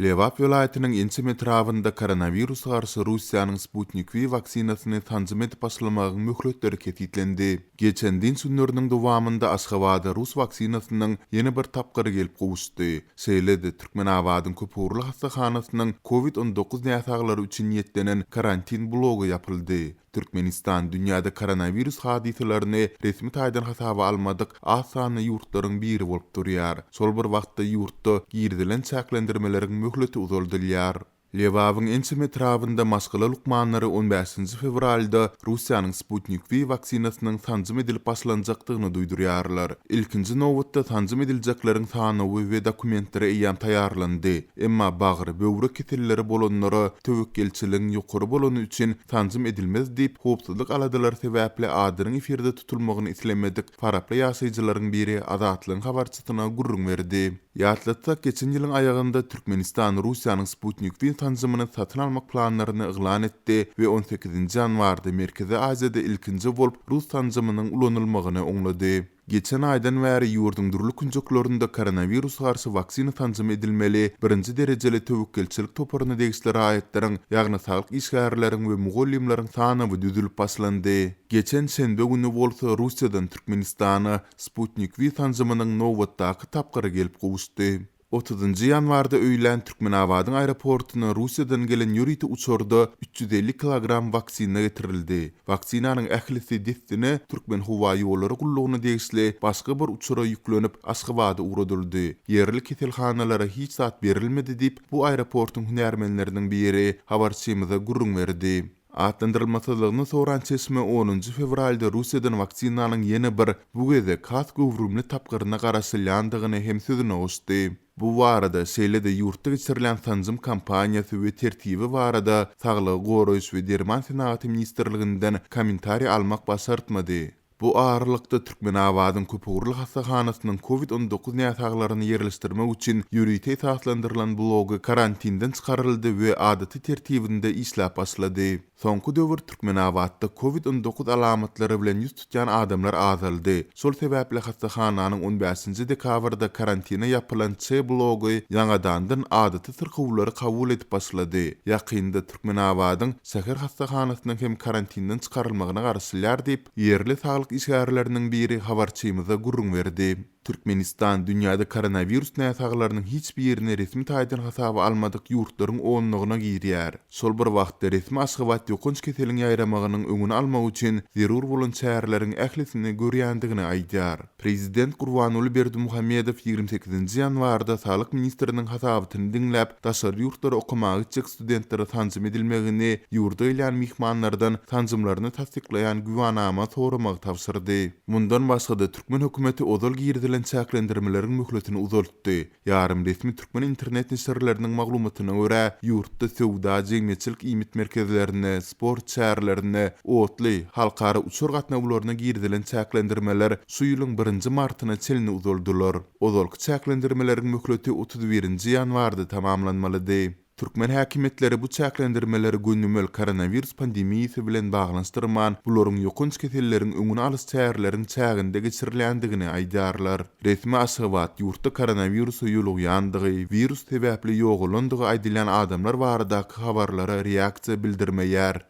Lebap welaýatynyň ençeme etrabynda koronawirusa garşy Russiýanyň Sputnik V waksinasyny sanjym edip başlamagyň möhletleri kesgitlendi. Geçen dynç günleriniň dowamynda Aşgabada rus waksinasynyň ýene bir tapgyry gelip gowuşdy. Şeýle-de, Türkmenabadyň köpugurly hassahanasynyň Covid 19 näsaglary üçin niýetlenen karantin blogy ýapyldy. Türkmenistan dünýäde koronawirus hadysalaryny resmi taýdan hasaba almadyk az sanly ýurtlaryň biri bolup durýar. Şol bir wagtda ýurtda girizilen çäklendirmeleriň möhleti uzaldylýar. Lebabyň ençeme etrabynda maşgala lukmanlary on bäşinji fewralda Russiýanyň Sputnik V waksinasynyň sanjym edilip başlanjakdygyny duýdurýarlar. Ilkinji nobatda sanjym ediljekleriň sanawy we dokumentleri eýýäm taýýarlandy. Emma bagyr, böwrek keselleri bolanlara töwekgelçiligiň ýokary bolany üçin sanjym edilmez diýip, howpsuzlyk aladalary sebäpli adynyň efirde tutulmagyny islemedik faraply ýaşaýjylaryň biri Azatlygyň habarçysyna gürrüň berdi. Ýatlatsak, geçen ýylyň aýagynda Türkmenistan Russiýanyň Sputnik V sanjymyny satyn almak planlaryny yglan etdi we on sekizinji ýanwarda Merkezi Aziýada ilkinji bolup rus sanjymynyň ulanylmagyny oňlady. Geçen aýdan bäri ýurduň dürli künjeklerinde koronawirusa garşy waksina sanjym edilmeli birinji derejeli töwekgelçilik toparyna degişli raýatlaryň, ýagny saglyk işgärleriň we mugallymlaryň sanawy düzülip başlandy. Geçen şenbe güni bolsa Russiýadan Türkmenistana Sputnik V sanjymynyň nobatdaky tapgyry gelip gowuşdy. Otuzynjy ýanwarda öýlän Türkmenabadyň aeroportuna Russiýadan gelen ýörite uçarda 350 kilogram waksina getirildi. Waksinanyň ählisi dessine Türkmenhowaýollary gullugyna degişli başga bir uçara ýüklenip, Aşgabada ugradyldy. Ýerli keselhanalara hiç zat berilmedi diýip, bu aeroportuň hünärmenleriniň biri habarçymyza gürrüň berdi. Atlandyrylmasyzlygyny soran çeşme onunjy fewralda Russiýadan waksinanyň ýene bir, bu gezek has göwrümli tapgyryna garaşylýandygyny hem sözüne goşdy. Bu barada, şeýle-de ýurtda geçirilýän sanjym kampaniýasy we tertibi barada Saglygy goraýyş we derman senagaty ministrliginden kommentariý almak başartmady. Bu aralykda, Türkmenabadyň köpugurly hassahanasynyň Covid 19 näsaglaryny ýerleşdirmek üçin ýörite esaslandyrylan blogy karantinden çykaryldy we adaty tertibinde işläp başlady. Soňky döwür Türkmenabatda Covid 19 alamatlary bilen ýüz tutýan adamlar azaldy. Şol sebäpli hassahananyň on bäşinji dekabrda karantine ýapylan C blogy ýaňadandan adaty syrkawlary kabul edip başlady. Ýakynda Türkmenabadyň şäher hassahanasynyň hem karantinden çykarylmagyna garaşylýar diýip, Ýerli saglyk işgärleriniň biri habarçymyza gürrüň berdi. Türkmenistan dünýäde koronawirus näsaglarynyň hiç birini resmi taýdan hasaba almadyk ýurtlaryň onlugyna girýär. Şol bir wagtda resmi Aşgabat ýokanç keseliň ýaýramagynyň öňüni almak üçin zerur bolan çäreleriň ählisini görýändigini aýdýar. Prezident Gurbanguly Berdimuhamedow 28-nji ýanwarda saglyk ministriniň hasabatyny diňläp, daşary ýurtlara okamaga gitjek studentlere sanjym edilmegini, ýurda gelýän myhmanlardan sanjymlaryny tassyklaýan güwanama soramagy tabşyrdy. Mundan başga-da, türkmen hökümeti ozal girizilen çäklendirmeleriň möhletini uzaltdy. Ýarym resmi türkmen internet neşirleriniň maglumatyna görä, ýurtda söwda, jemgyýetçilik iýmit merkezlerine, sport çärelerine, otly, halkara uçar gatnawlaryna girizilen çäklendirmeler şu ýylyň birinji martyna çenli uzaldylar. Ozalky çäklendirmeleriň möhleti 31 nji ýanwarda tamamlanmalydy. Türkmen häkimiýetleri bu çäklendirmeleri gönümel koronawirus pandemiýasy bilen baglanyşdyrman, bularyň ýokanç keselleriň öňüni alyş çäreleriň çäginde geçirilýändigini aýdýarlar. Resmi Aşgabat ýurtda koronawirusa ýolugýandygy, wirus sebäpli ýogalandygy aýdylýan adamlar baradaky habarlara reaksiýa bildirmeýär.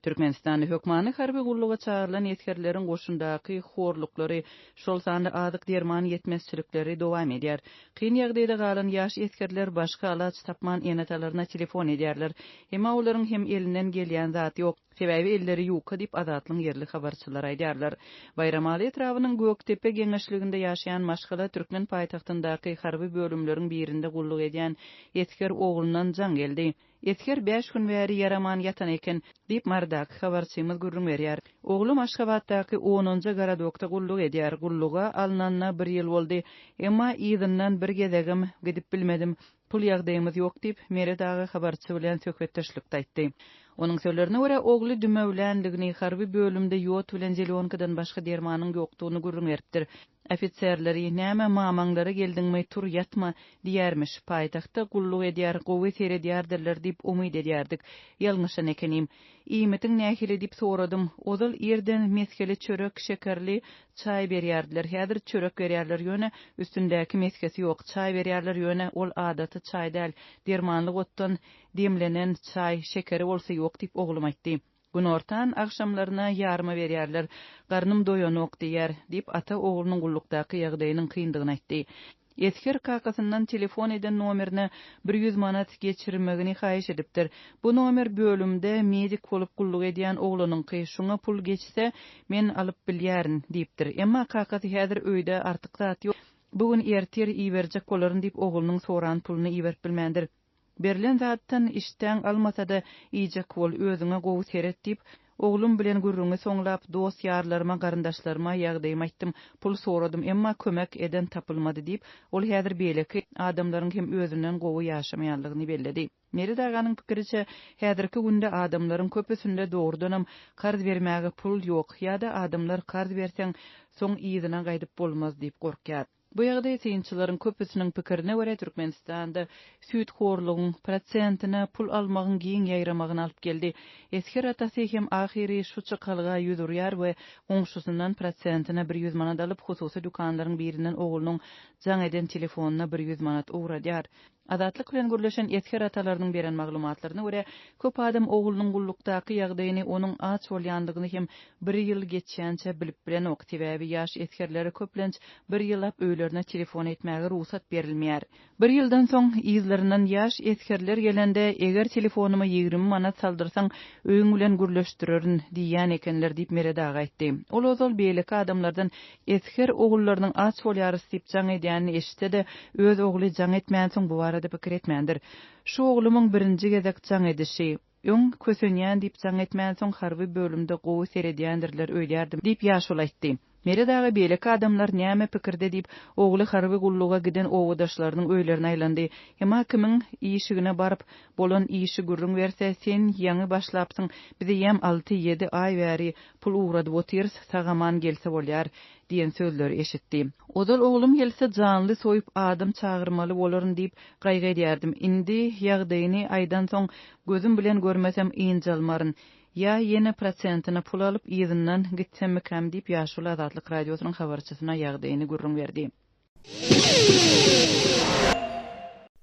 Türkmenistanda hökmany harby gulluga çagyrylan esgerleriň goşundaky horluklary, şol sanda azyk-derman ýetmezçilikleri dowam edýär. Kyn ýagdaýda galan ýaş esgerler başga alaç tapman ene-atalaryna telefon edýärler. Emma olaryň hem elinden gelýän zat ýok. Sebäbi elleri ýuka diýip, Azatlygyň ýerli habarçylary aýdýarlar. Baýramaly etrabynyň Gökdepe geňeşliginde ýaşaýan maşgala türkmen paýtagtyndaky harby bölümleriň birinde gulluk edýän esger oglundan jaň geldi. Esger bäş gün bäri ýaraman ýatan eken, diýip, Marydaky habarçymyz gürrüň berýär. Oglum Aşgabatdaky onunjy gorodokda gulluk edýär. Gulluga alnanyna bir ýyl boldy. Emma yzyndan bir gezegem gidip bilmedim. Pul ýagdaýymyz ýok diýip, Meret aga habarçy bilen söhbetdeşlikde aýtdy. Onuň sözlerine görä, ogly dümewländigini, harby bölümde ýod bilen zelýonkadan başga dermanyň ýokdugyny gürrüň beripdir. Ofiserleri, näme mamaňlara geldiňmi, tur ýatma, diýýärmiş. Paýtagtda gulluk edýär, gowy seredýärdirler diýip umyt edýärdik. Ýalňyşan ekenim. Iýmitiň nähili diýip soradym. Ozal irden mesgeli çörek, şekerli çaý berýärdiler. Häzir çörek berýärler, ýöne üstündäki mesgesi ýok. Çaý berýärler, ýöne ol adaty çaý däl. Dermanlyk otdan demlenen çaý, şekeri bolsa ýok diýip oglum aýtdy. Günortan, agşamlaryna ýarma berýärler. Garnym doýanok diýýär, diýip, ata oglunyň gullukdaky ýagdaýynyň kyndygyny aýtdy. Esger kakasyndan telefon eden nomerine 100 manat geçirmegini haýyş edipdir. Bu nomer bölümde medik bolup gulluk edýän oglanyňky, şoňa pul geçse, men alyp bilýärin, diýipdir. Emma kakasy häzir öýde artyk zat ýok, bu gün ertir iberjek bolaryn diýip, oglunyň soran puluny iberip bilmändir. Berlen zatdan işdäň almasa-da, iýjek bol, özüňe gowy seret diýip, oglum bilen gürrüňi soňlap, dost-ýarlaryma, garyndaşlaryma ýagdaýymy aýtdym, pul soradym, emma kömek eden tapylmady diýip, ol häzir beýleki adamlaryň hem özünden gowy ýaşamaýanlygyny belledi. Meret aganyň pikiriçe, häzirki günde adamlaryň köpüsinde dogrudanam karz bermäge pul ýok ýa-da adamlar karz berseň, soň yzyna gaýdyp bolmaz diýip gorkýar. Bu ýagdaý synçylaryň köpüsiniň pikirine görä Türkmenistanda süýthorlugyň, prosentine pul almagyň giň ýaýramagyna alyp geldi. Esger atasy hem ahyry şu çykalga ýüz urýar we goňşusyndan prosentine 100 manat alyp, hususy dükanlaryň birinden oglunyň jaň eden telefonyna 100 manat ugradýar. Azatlyk bilen gürleşen esger atalarynyň beren maglumatlaryna görä, köp adam oglunyň gullukdaky ýagdaýyny, onuň aç bolýandygyny hem bir ýyl geçýänçä bilip bilenok. Sebäbi ýaş esgerlere köplenç bir ýyllap öýlerine telefon etmäge rugsat berilmeýär. Bir ýyldan soň yzlaryndan ýaş esgerler gelende, eger telefonyma 20 manat saldyrsaň, öýüň bilen gürleşdirerin diýýän ekenler diýip, Meret aga aýtdy. Ol ozal beýleki adamlardan Esger ogullarynyň aç bolýarys diýip jaň edýänini eşitse-de, öz ogly jaň etmänsoň bu barada pikir etmändir. Şu oglumyň birinji gezek jaň edişi. Öň kösenýän diýip jaň etmänsoň harby bölümde gowy seredýändirler öýdýärdim diýip ýaşuly aýtdy. Meret aga beýleki adamlar näme pikirde diýip, ogly harby gulluga giden obadaşlarynyň öýlerine aýlandy. Emma kimiň işigine baryp, bolan işi gürrüň berse, sen ýaňy başlapsyň, biz eýýäm alty-ýedi aý bäri Pul ugradyp otyrys, sag-aman gelse bolýar, diýen sözleri eşitdi. Ozal oglum gelse janly soýup adam çagyrmaly bolaryn diýip gaýgy edýärdim. Indi ýagdaýyny aýdansoň gözüm bilen görmesem ynjalmaryn. Ýa ýene prosentine pul alyp yzyndan gitsemmikäm diýip ýaşuly Azatlyk Radiosynyň habarçysyna ýagdaýyny gürrüň berdi.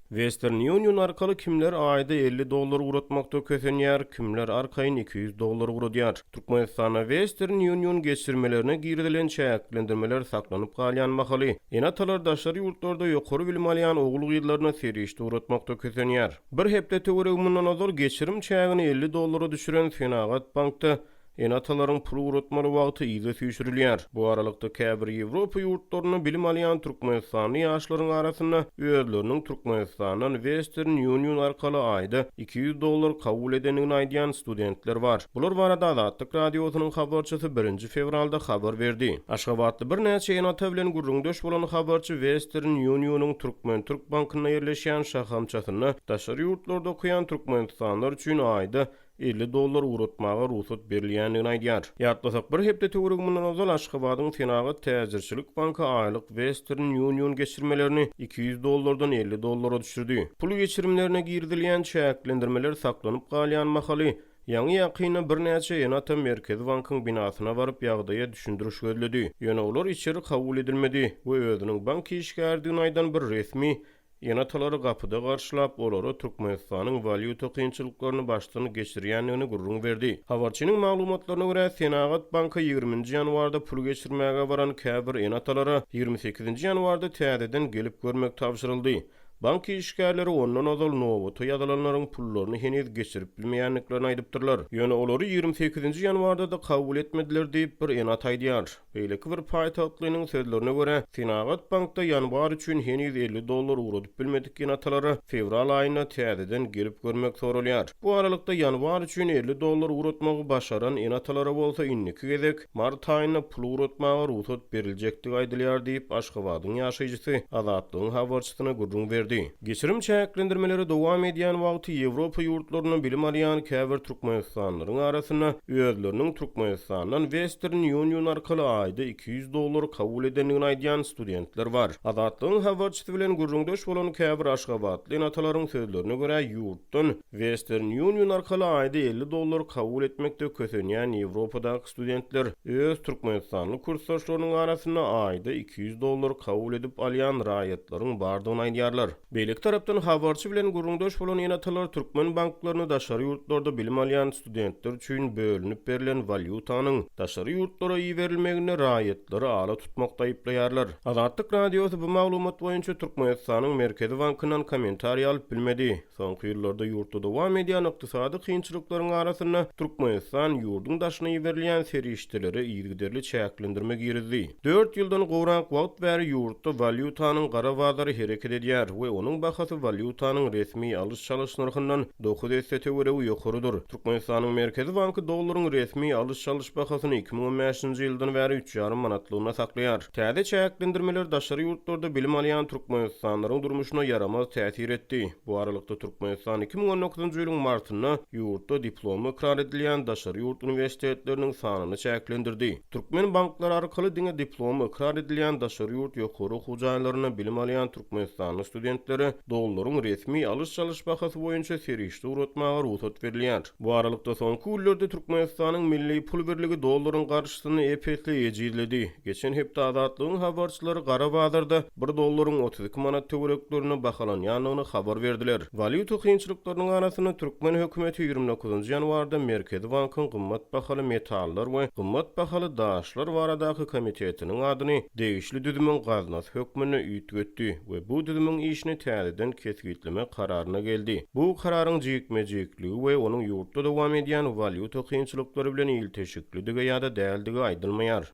Western Union arkaly kimler aýda 50 dollar ugratmakda kösenýär, kimler arkaýyn 200 dollar ugradýar? Türkmenistanda Western Union geçirmelerine girizilen çäklendirmeler saklanyp galýan mahaly, ene-atalar daşary ýurtlarda ýokary bilim alýan ogul-gyzlaryna serişde ugratmakda kösenýär. Bir hepde töweregi mundan ozal geçirim çägini 50 dollara düşüren Senagat bankda Ene-atalaryň pul ugratmaly wagty yza süýşürilýär. Bu aralykda, käbir Ýewropa ýurtlarynda bilim alýan türkmenistanly ýaşlaryň arasynda özleriniň Türkmenistandan Western Union arkaly aýda 200 dollar kabul edendigini aýdýan studentler bar. Bular barada Azatlyk Radiosynyň habarçysy birinji fewralda habar berdi. Aşgabatly birnäçe ene-ata bilen gürrüňdeş bolan habarçy Western Union-yň Türkmen-Türk bankynda ýerleşýän şahamçasynda daşary ýurtlarda okaýan türkmenistanlylar üçin aýda 50 dollar ugratmaga rugsat berilýändigini aýdýar. Ýatlasak, bir hepde töweregi mundan ozal Aşgabadyň Senagat täjirçilik banky aýlyk Western Union geçirmelerini 200 dollardan 50 dollara düşürdi. Pul geçirimlerine girizilýän çäklendirmeler saklanyp galýan mahaly, ýaňy-ýakynda birnäçe ene-ata Merkezi bankyň binasyna baryp, ýagdaýa düşündiriş gözledi. Ýöne olar içeri kabul edilmedi we özüniň bank işgäridigini aýdan bir resmi Ene-atalary gapyda garşylap, olara Türkmenistanyň walýuta kynçylyklaryny başdan geçirýändigini gürrüň berdi. Habarçynyň maglumatlaryna görä, Senagat banka ýigriminji ýanwarda pul geçirmäge baran käbir ene-atalara 28-nji ýanwarda täzeden gelip görmek tabşyryldy. Bank işgärleri ondan ozal nobata ýazylanlaryň pullaryny heniz geçirip bilmeýändiklerini aýdypdyrlar. Ýöne olary 28-nji ýanwarda-da kabul etmediler diýip, bir ene-ata aýdýar. Beýleki bir paýtagtlynyň sözlerine görä, Senagat bankda ýanwar üçin heniz 50 dollar ugradyp bilmedik ene-atalara fewral aýynda täzeden gelip görmek soralýar. Bu aralykda, ýanwar üçin 50 dollar ugratmagy başaran ene-atalara bolsa indiki gezek mart aýynda pul ugratmaga rugsat beriljekdigi aýdylýar diýip, Aşgabadyň ýaşaýjysy Azatlygyň habarçysyna gürrüň berdi. Geçirim çäklendirmeleri dowam edýän wagty Ýewropa ýurtlarynda bilim alýan käbir türkmenistanlylaryň arasynda özleriniň Türkmenistandan Western Union arkaly aýda. aýda 200 dollar kabul edendigini aýdýan studentler bar. Azatlygyň habarçysy bilen gürrüňdeş bolan käbir aşgabatly ene-atalaryň sözlerine görä, ýurtdan Western Union arkaly aýda 50 dollar kabul etmekde kösenýän Ýewropadaky studentler öz türkmenistanly kursdaşlarynyň arasynda aýda 200 dollar kabul edip alýan raýatlaryň bardygyny aýdýarlar. Beýleki tarapdan, habarçy bilen gürrüňdeş bolan ene-atalar türkmen banklaryny daşary ýurtlarda bilim alýan studentler üçin bölünip berlen walýutanyň daşary ýurtlara iberilmeginde raýatlary ala tutmakda aýyplaýarlar. Azatlyk Radiosy bu maglumat boýunça Türkmenistanyň Merkezi bankyndan kommentariý alyp bilmedi. Soňky ýyllarda ýurtda dowam edýän ykdysady kynçylyklaryň arasynda Türkmenistan ýurduň daşyna iberilýän serişdelere yzygiderli çäklendirme girizdi. Dört ýyldan gowrak wagt bäri ýurtda walýutanyň gara bazary hereket edýär we onuň bahasy walýutanyň resmi alyş-çalyş nyrhyndan dokuz esse töweregi ýokarydyr. Türkmenistanyň Merkezi banky dollaryň resmi alyş-çalyş bahasyny 2015-nji ýyldan bäri üç ýarym manatlygyna saklaýar. Täze çäklendirmeler daşary ýurtlarda bilim alýan türkmenistanlylaryň durmuşyna ýaramaz täsir etdi. Bu aralykda, Türkmenistan 2019-njy ýylyň martynda ýurtda diplomy ykrar edilýän daşary ýurt uniwersitetleriniň sanyny çäklendirdi. Türkmen banklary arkaly diňe diplomy ykrar edilýän daşary ýurt ýokary okuw jaýlarynda bilim alýan türkmenistanly studentlere dollaryň resmi alyş-çalyş bahasy boýunça serişde ugratmaga rugsat berilýär. Bu aralykda, soňky günlerde Türkmenistanyň milli pul birligi dollaryň garşysynda ep-esli ejizledi. Geçen hepde Azatlygyň habarçylary gara bazarda bir dollaryň 32 manat töwereklerinde bahalanýandygyny habar berdiler. Walýuta kynçylyklarynyň arasynda türkmen hökümeti 29 ýanwarda Merkezi bankyň gymmat bahaly metallar we gymmat bahaly daşlar baradaky komitetiniň adyny degişli düzümiň gaznasy hökmünde üýtgetdi we bu düzümiň işini täzeden kesgitlemek kararyna geldi. Bu kararyň jikme-jikligi we onuň ýurtda dowam edýän walýuta kynçylyklary bilen ilteşiklidigi ýa-da däldigi aýdylmaýar.